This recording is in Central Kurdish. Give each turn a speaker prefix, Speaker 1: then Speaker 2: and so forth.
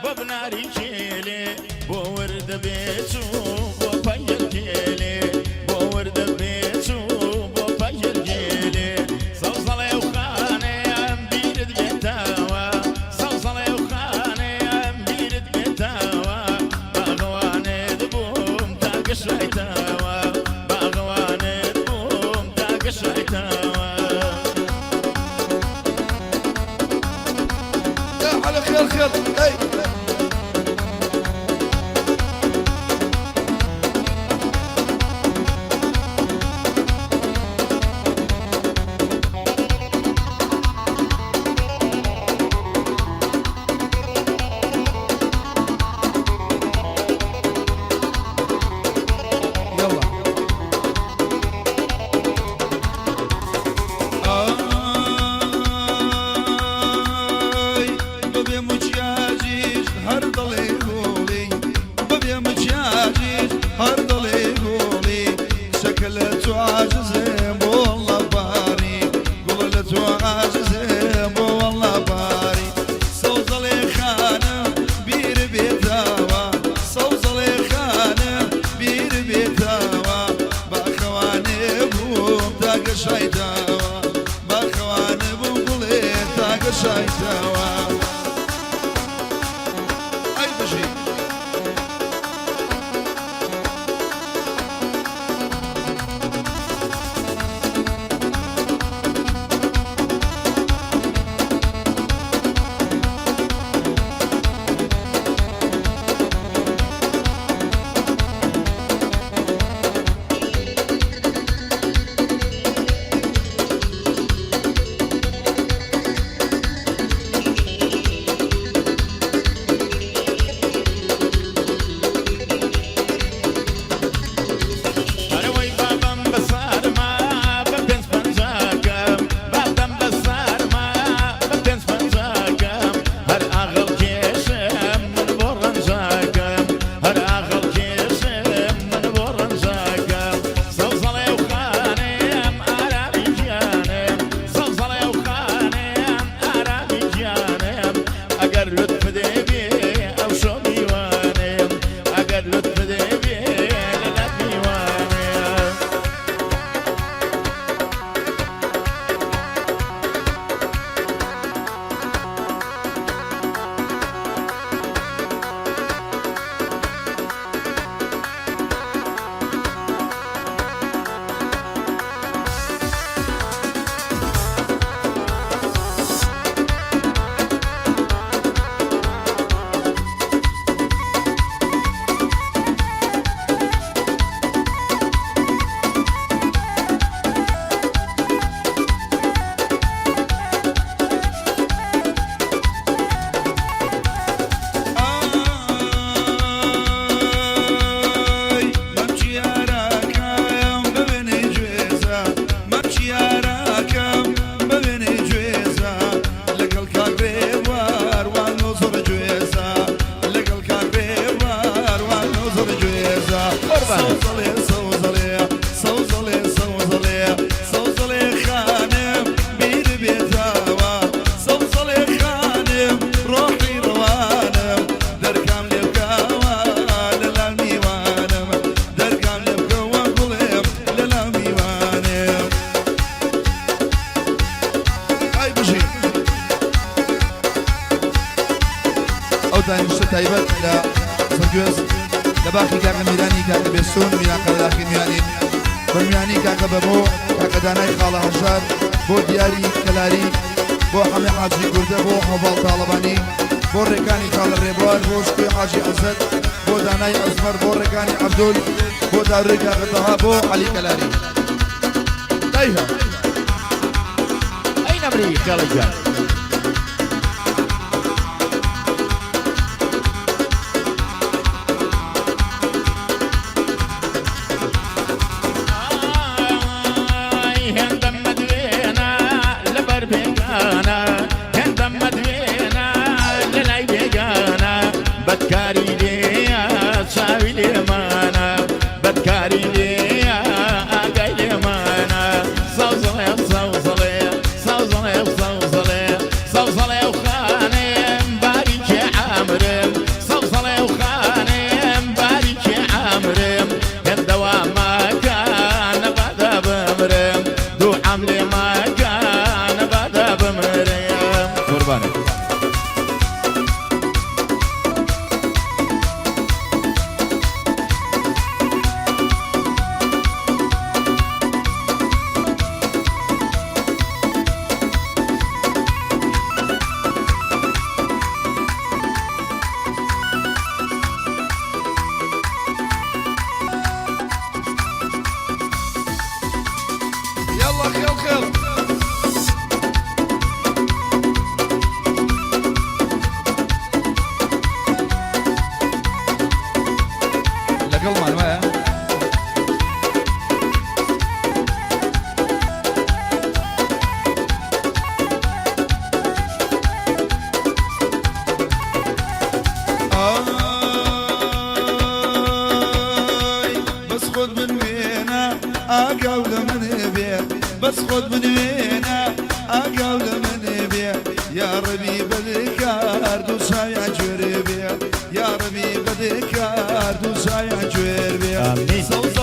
Speaker 1: بۆ بناری کێلێ بۆ وردە بێچوو بۆ پەیەل کێلێ بۆ وردە بێچوو بۆ پەیەل کێلێ سەوزەڵێ و خانێ ئەم بیرت بێتەوە سەوزەڵێ و خانێ ئەم بیرت بێتەوە باغەوانێت بووم تا گەشایتەوە باغەوانێت بووم تا گەشایتەوە.
Speaker 2: يا على خير خير اي. يلا ئای بەبێ مکیاجیش هەر دەڵێ گوڵی، بەبێ مکیاجیش هەر دەڵێ گوڵی، کچەکە لە تۆ عاجزێ بۆ والله باری، گوڵە لە تۆ عاجزێ بۆ والله باری. سەوزەڵێ خانم بیر بێتەوە، سەوزەڵێ خانم بیر بێتەوە، باخەوانێ بووم تا گەشایتەوە، باخەوانێ بووم گوڵێ تا گەشایتەوە. ئەی بژی.
Speaker 1: ئەرەوەی بابم بە سارما بە پێنج پەنجاکەم، بابم بە سارما بە پێنج پەنجاکەم، هەر ئاغڵ کێشم من بۆ ڕەنجاکەم، هەر ئاغڵ کێشم من بۆ ڕەنجاکەم. سەوزەڵێ و خانێم ئارامی گیانم، سەوزەڵێ و خانێم ئارامی گیانم، ئەگەر لوتف دێ بێ ئەو شۆ میوانێم، ئەگەر لوتف دێ بێ لەلات میوانێم.
Speaker 2: ئای مەمچیارەکەم ببێنەی گوێزە، مەمچیارەکەم ببێنەی گوێزە، لەگەڵ کاک ڕێوار وان نۆزڕ گوێزە، لەگەڵ کاک ڕێوار وان نۆزڕ گوێزە. سەوزەڵێ سەوزەڵێ سەوزەڵێ سەوزەڵێ سەوزەڵێ خانم بیر بێتەوە، سەوزەڵێ خانم ڕۆحی ڕەوانم، دەرکام لێ بکەوە لەلا میوانم، دەرکام لێ بکەوە گوڵێم لەلا میوانم. ئای بژی. ئەو دانیشتە تایبەت لە زڕگوێز لە باخی کاکە میرانی کاکە بێسون میران قەرەداخی میانین بە میانی کاکە بەمۆ کاکە دانای خاڵە هەژار بۆ دیاری کەلاری بۆ حەمێ حاجی کوردە بۆ هەڤاڵ تاڵەبانی بۆ ڕێکانی خاڵە ڕێبوار بۆ شکۆی حاجی عزەت بۆ دانای ئەزمەر بۆ ڕێکانی عەبدول بۆ داروی کاکە تەها بۆ عەلی کەلاری. دایها.
Speaker 1: ئەی نەمری خێڵی گیان. ئای هێندەم مەدوێنە لەبەر بێگانە، هێندەم مەدوێنە لەلای بێگانە، بەدکاری لێیە چاوی لێمانە، بەدکاری لێیە ئاگای لێمانە. سەوزەڵێ سەوزەڵێ سەوزەڵێ سەوزەڵێ.
Speaker 2: ئاگاو لە من بێ بەس خۆت بنوێنە ئاگاو لە من بێ یاڕەبی بەدکار دوو چاویان کوێر بێ یاڕەبی بەدکار دوو چاویان کوێر بێ.
Speaker 1: ئامین.
Speaker 2: سەوزە.